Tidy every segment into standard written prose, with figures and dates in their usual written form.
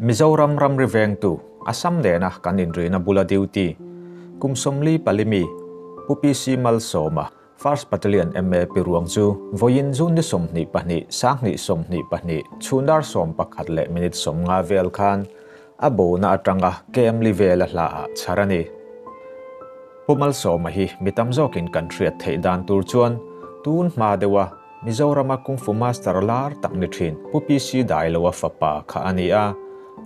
Mizoram ramri vengtu Assam nena kan inrina bula duty kum 44 mi Pu PC Malsawma First Battalion MAP ruang chu vawiin June ni 22 2022 chhun dar 11:50 vel khan a bona atanga KM li vela hla ah chhar a ni. Pu Malsawma hi mi tam zawkin kan hriat theih dan tur chuan tun hma deuha Mizorama Kung Fu Master lar tak ni thin Pu PC Dailoa fapa kha a ni a,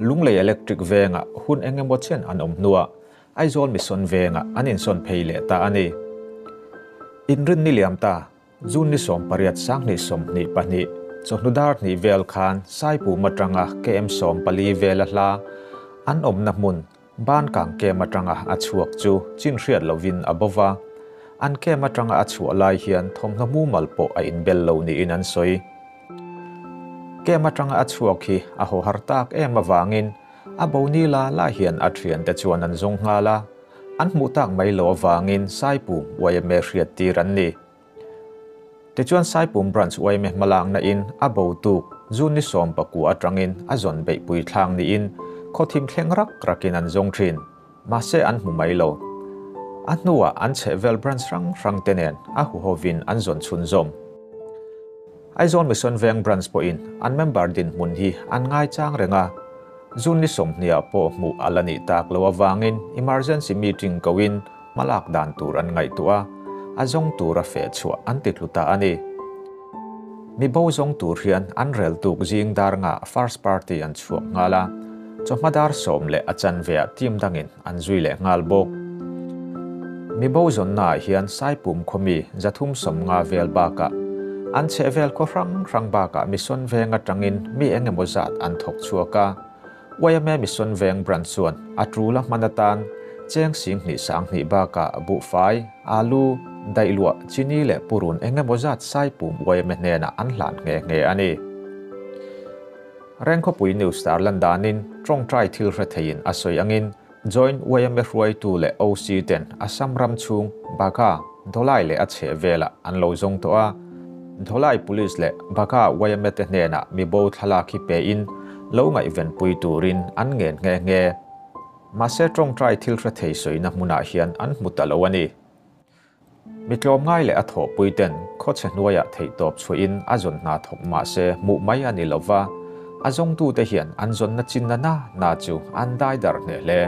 Lunglei Electric venga hun eng emaw chen an awm hnuah Aizawl Mission venga an insawn phei leh ta a ni. Inrin ni liam ta, June ni 18 2022, chawhnu dar hnih vel khan Saipum atanga KM 14 vela hla an awmna hmun Ban kang kem atanga a chhuak chu chin hriat lovin a bo va, an kem atanga a chhuah lai hian thawmhnaw mumal pawh a inbel lo niin an sawi. Kem atanga a chhuak hi a haw har tak em avangin a bo ni la la hian a thiante chuan an zawng nghal a, an hmuh tak mai lo avangin Saipum yma hriat tir an ni. Tichuan Saipum Branch yma hmalakna in a bo tuk June ni 19 atangin a zawn beihpui thlang niin khawthim thleng rak rakin an zawng thin. Mahse an hmu mai lo. A hnuah an chhehvel branch hrang hrang te nen a huhovin an zawn chhunzawm. Aizawl Mission Veng Branch pawhin an member dinhmun hi an ngaichang reng a, June ni 20 ah pawh hmuh a la nih tak lo avangin emergency meeting koin hmalak dan tur an ngaihtuah a, a zawng tura feh chhuah an ti tlu ta a ni. Mi bo zawng tur hian an rel tuk zing dar nga first party an chhuak nghal a, chawhma dar 10 leh a chanveah team dangin an zui leh nghal bawk. Mi bo zawnnaah hian Saipum khawmi 350 vel bakah an chhehvel khaw hrang hrang bakah Mission Veng atangin mi eng emaw zat an thawk chhuak a, YMA Mission Veng Branch chuan a tul a hman atan cheng sing hnih sang hnih bakah buhfai, alu, daihluah, chini leh purun eng emaw zat Saipum YMA hnenah an hlan nghe nghe a ni. Rengkhawpui News tar lan danin tawngtai thil hre theiin a sawi angin Joint YMA hruaitu leh OC ten Assam ram chhung Bagha, Dholai leh a chheh velah an lo zawng tawh a. Dholai Police leh Bagha YMA te hnenah mi bo thlalak hi pein lo ngaihvenpui turin an ngen nghe nghe. Mahse tawngtai thil hre thei sawina hmunah hian an hmu ta lo a ni. Mi tlawm ngai leh a thawhpui ten khawchhe hnuaiah theihtawp chhuahin a zawn hna thawk mahse hmuh mai a ni lova, a zawngtute hian an zawnna chinna na na chu an dai dar hneh hle.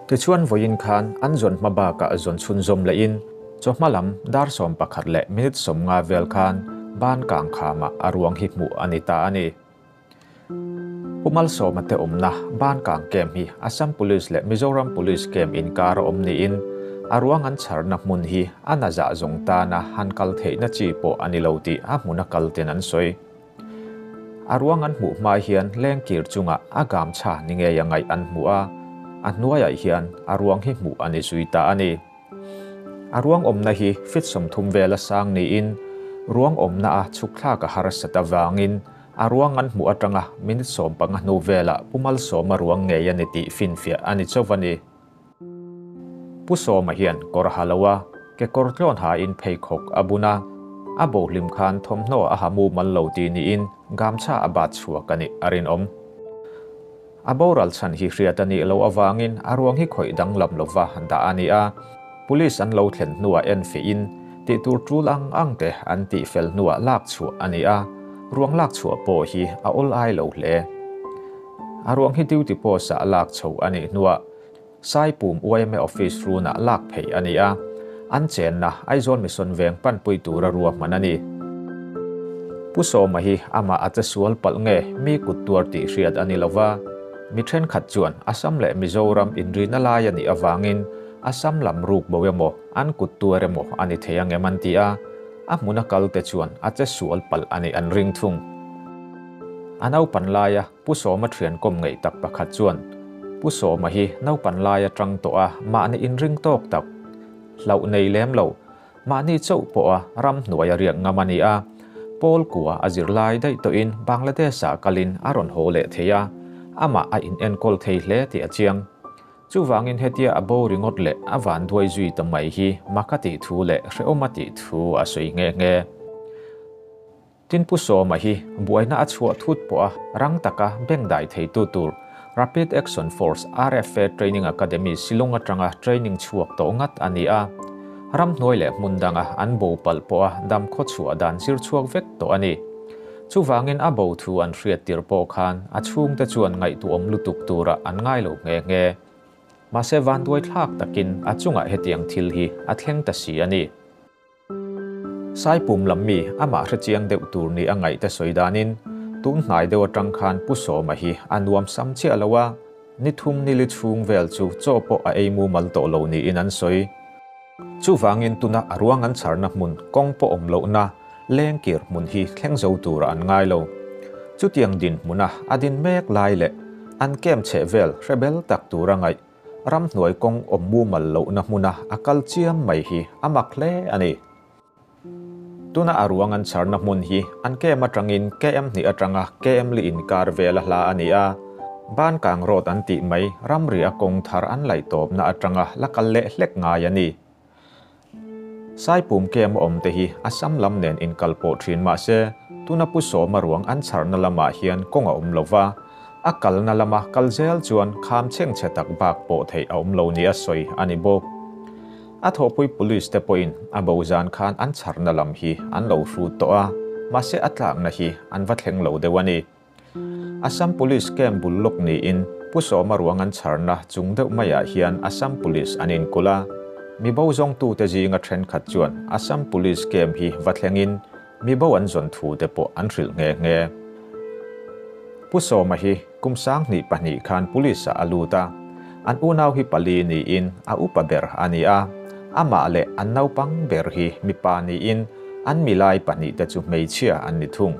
Tichuan vawiin khan an zawn hma bakah zawn chhunzawm lehin chawhma lam dar 11 leh minute 50 vel khan ban kang khamah a ruang hi hmuh a ni ta a ni. Pu Malsawma te awmna ban kang kem hi Assam Police leh Mizoram Police kem inkar a awm niin a ruang an chharna hmun hi a na zah zawng tana han kal theihna chi pawh a ni lo tih a hmuna kal ten an sawi. A ruang an hmuh hma hian lengkir chungah a gamchha ni ngei a ngaih an hmu a, a hnuaiah hian a ruang hi hmuh a ni zui ta a ni. A ruang awmna hi feet 30 vela sang niin ruang awmna a chhukthlak a harsat avangin a ruang an hmuh atanga minute 15 hnu velah Pu Malsawma ruang ngei a ni tih finfiah a ni chauh a ni. Pu Sawma hian kawr ha lo a, ke kawr tlawn ha in pheikhawk a bun a, a bohlim khan thawmhnaw a ha mumal lo ti niin gamchha a bat chhuak a nih a rinawm. A boral chhan hi hriat a nih loh avangin a ruang hi khawih danglam lova dah a ni a, police an lo thlen hnuah en fihin tih tur tul ang ang te an tih fel hnuah lak chhuah a ni a, ruang lak chhuah pawh hi a awl ai lo hle. A ruang hi duty post ah lak chho a nih hnuah Saipum YMA office runah lak phei a ni a, an chenna Aizawl Mission Veng panpui tura ruahman a ni. Pu Sawma hi amah a che sual palh nge mi kut tuar tih hriat a ni lova, mi thenkhat chuan Assam leh Mizoram inrina lai a nih avangin Assam lam ruk bo emaw an kut tuar emaw a ni thei ang em an ti a, a hmuna kal te chuan a che sual palh a nih an ring thung. A naupan laia Pu Sawma thian kawm ngeih tak pakhat chuan Pu Sawma hi naupan lai atang tawh a mahni inring tawk tak, hlauh nei lem lo, mahni chauh pawh a ram hnuai a riak ngam a ni a, Pawl kua a zir lai daih tawhin Bangladesh ah kalin a rawn haw leh thei a, amah a in enkawl thei hle tih a chiang. Chuvangin hetia a bo ringawt leh a van duai zui ta mai hi mak a tih thu leh hrehawm a tih thu a sawi nghe nghe. Tin Pu Sawma hi buaina a chhuah thut pawh a rang taka beng dai theitu tur. Rapid Action Force, RFA, Training Academy, Shillong atanga training chhuak tawh ngat a ni a. Ramhnuai leh hmun danga an bo palh pawha dam khawchhuah dan zir chhuak vek tawh a ni. Chuvangin a bo thu an hriat tir pawh khan a chhungte chuan ngaihtuahawm lutuk turah an ngai lo nghe nghe. Mahse vanduai thlak takin a chungah hetiang thil hi a thleng ta si a ni. Saipum lam mi amah hrechiang deuh tur ni a ngaihte sawi danin tun hnai deuh atang khan Pu Sawma hi a nuam sam chiah lo a, ni thum ni li chhung vel chu chaw pawh a ei mumal tawh lo niin an sawi. Chuvangin tuna a ruang an chharna hmun kawng pawh awm lohna lengkir hmun hi thleng zo turah an ngai lo. Chutiang dinhmuna a din mek lai leh an kem chheh vel hre bel tak tura ngaih Ramhnuai kawng awm mumal lohna hmuna a kal chiam mai hi a mak hle a ni. Tuna a ruang an chharna hmun hi an kem atangin KM hnih atanga KM li inkar vel a hla a ni a, Bankang Road an tih mai ramri a kawng thar an laih tawpna atanga la kal leh hlek ngai a ni. Saipum kem awm te hi Assam lam nen inkal pawh thin mah se, tuna Pu Sawma ruang an chharna lamah hian kawng a awm lo va, a kalna lama kal zel chuan kham chhengchhe tak bak pawh theih a awm lo nia sawi a ni bawk. A thawhpui police te pawhin a bo zan khan an chharna lam hi an lo hrut tawh a, mahse a tlakna hi an va thleng lo deuh a ni. Assam Police camp bul lawk niin Pu Sawma ruang an chharna chung deuh maiah hian Assam Police an inkulh a. Mi bo zawngtute zinga thenkhat chuan Assam Police camp hi va thlengin mi bo an zawn thu te pawh an hrilh nghe nghe. Pu Sawma hi kum 2002 khan Police ah a lut a, an unau hi pali niin a upa ber a ni a, amah leh an naupang ber hi mipa niin an milai pahnihte chu hmeichhia an ni thung.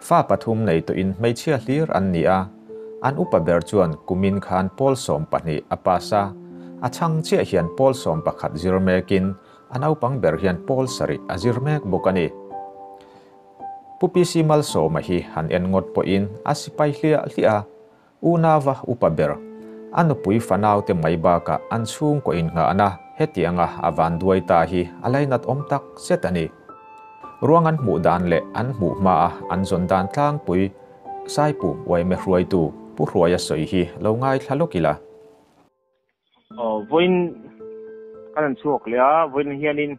Fa pathum nei tawhin hmeichhia hlir an ni a, an upa ber chuan kumin khan pawl 12 a pass a, a chhang chiah hian pawl 11 zir mekin a naupang ber hian pawl 7 a zir mek bawk a ni. Pu PC Malsawma hi han en ngawt pawhin a sipai hliah hliah a, Unauva upa ber, a nupui fanaute mai bakah an chhungkaw innghahna hetianga a vanduai ta hi a lainat awm tak zet a ni. Ruang an hmuh dan leh an hmuh hmaa an zawn dan tlangpui Saipum uaime hruaitu Pu Hruaia sawi hi lo ngaithla lawk ila. Aw, vawiin kan han chhuak leh a, vawiin hianin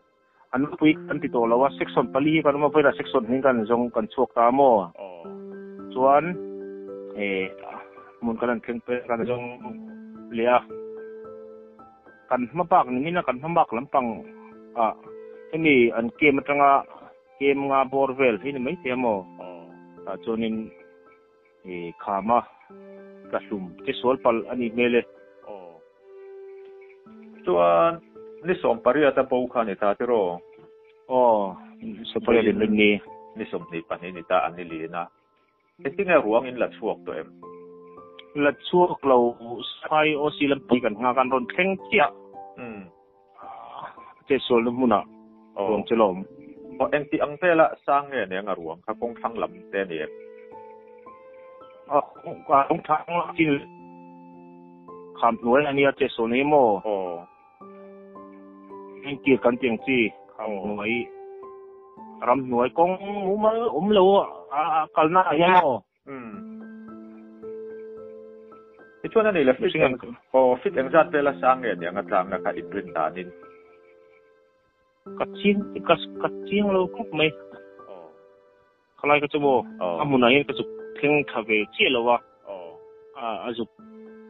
an nupui kan ti tawh lo a, section pali hi kan awm a, vawiinah section hnih kan zawng kan chhuak ta a maw? Chuan eh hmun kan han thleng phei a, kan zawng leh a, kan hma bak nimin a kan hma bak lampang ah hemi an kem atanga kem nga bawr vel hi ni maithei a maw? Tah chuanin. I khama ka hlum che sual palh a nih hmel e. Aw. Chuan ni 18 a bo kha a ni ta tiraw? Aw, ni 18 in ni. Ni 22 ni ta an ni lin a. Engtinge ruang in la chhuak tawh em? La chhuak lo, Sai OC lampui kan nghak an rawn thleng chiah. Umm. Che sualna hmunah ruang che lawm. Aw engti ang vela sang nge nen a ruang kha kawng thlang lam te a ni em? Aw kawng thlang lam chin kham hnuai a nia che sualna hi maw? Aw. Engtir kan tih ang chi kham hnuai ram hnuai kawng mumal awm lo a kalna ah hian maw? Umm. Tichuan a ni le fit eng aw fit engzat vela sang nge aniang a tlangna kha inrin danin. Ka chiang ka ka chiang lo khawp mai. Aw. Khalai ka chu maw a hmunah hian ka zuk thleng tha ve chiah lo a. Aw. A zuk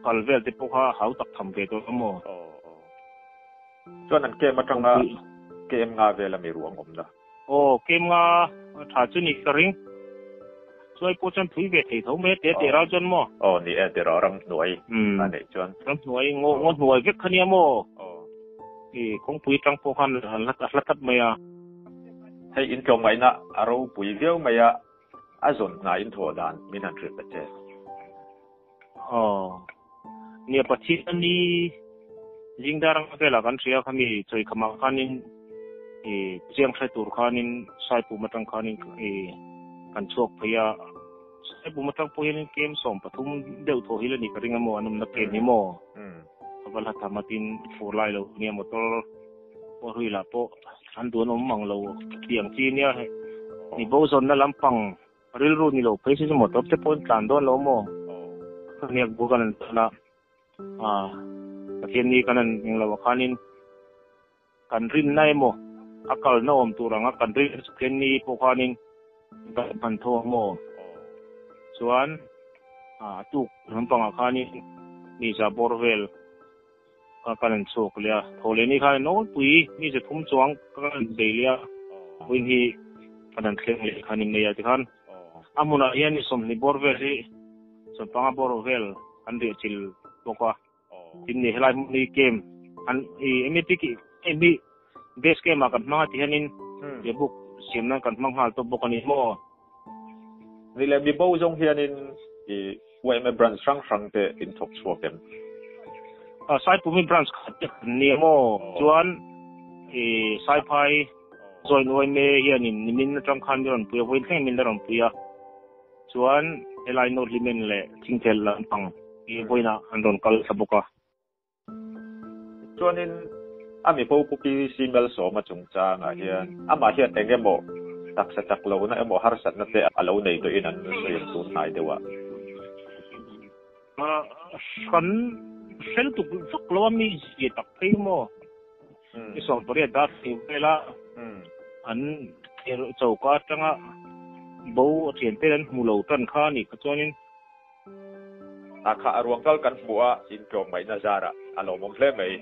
kal vel te pawh kha hau tak tham ve tawh a maw. Aw aw. Chuan an kem atanga kem nga vel a mi ruang awmna. Aw, kem nga tha chu ni ka ring. Chuai pawh chuan phui ve thei tho mai a, te teh ral chuan maw? Aw, ni e, tiraw ram hnuai a neih chuan. Ram hnuai, ngaw ngaw hnuai vek kha nia maw? Aw. I kawngpui tang pawh khan a hla a hla tlat mai a. Hei intlawmngaihna a ropui viau mai a, a zawn hna inthawh dan min han hrilh ta che. Aw. Nia Pathian ni zingdar anga velah kan hria khami chawikhamah khanin i chiang hre tur khanin Saipum atang khanin i kan chhuak phei a. Saipum atang pawh hianin kem 13 deuh thaw hi la ni ka ring a maw an awmna kem hi maw. A va hla tham a tin fur lai lo nia motor pawh hrui lah pawh an duan awm mang lo tiang chi nia hei mi bo zawnna lampang Rilru ni lo phei chu motor te pawhin tlan dawn lo maw? Khawhniak bul kan han tan a, Pathian ni kan han eng loh ah khanin kan rinna emaw a kalna awm tur anga kan rin chu Pathian ni pawh khanin kan han tho ang maw? Chuan a tuk lampangah khanin mi za bawr vel ka kan han chhuak leh a, tho leh ni khan nawlpui mi za thum chuang ka kan bei leh a, vawiin hi kan han thleng leh khan in nei a tikhan a hmunah hian ni 20 bawr vel hi 15 bawr vel kan riah chil bawk a, tin ni helai hmun hi camp an i MEP ki hemi base camp ah kan hmang a ti hianin lehbuk siam nan kan hmang nghal tawp bawk a ni maw. Ni leh mi bo zawng hianin i yma branch hrang hrang te in thawk chhuak em? Saipumi branch khat te kan nia maw? Chuan i Saiphai joint yma hianin nimin atang khan min rawn pui a, vawiin thleng min la rawn pui a. Chuan helai North Hlimen leh Thingthel lampang hi vawiinah an rawn kal thla bawk a. Chuanin a mi bo Pu PC Malsawma chungchangah hian amah hian eng emaw taksa chak lohna emaw harsatna te a lo nei tawhin an sawi ang tun hnai deuh a. Kan hrel tuk vak lo a mi zia tak phei maw? I 18 dar thei vela an choka atanga bo a thiante an hmu lo tan kha a nih kha chuanin. A kha a ruang kal kan hmuh a, intlawm ngaihna zarah a lawmawm hle mai.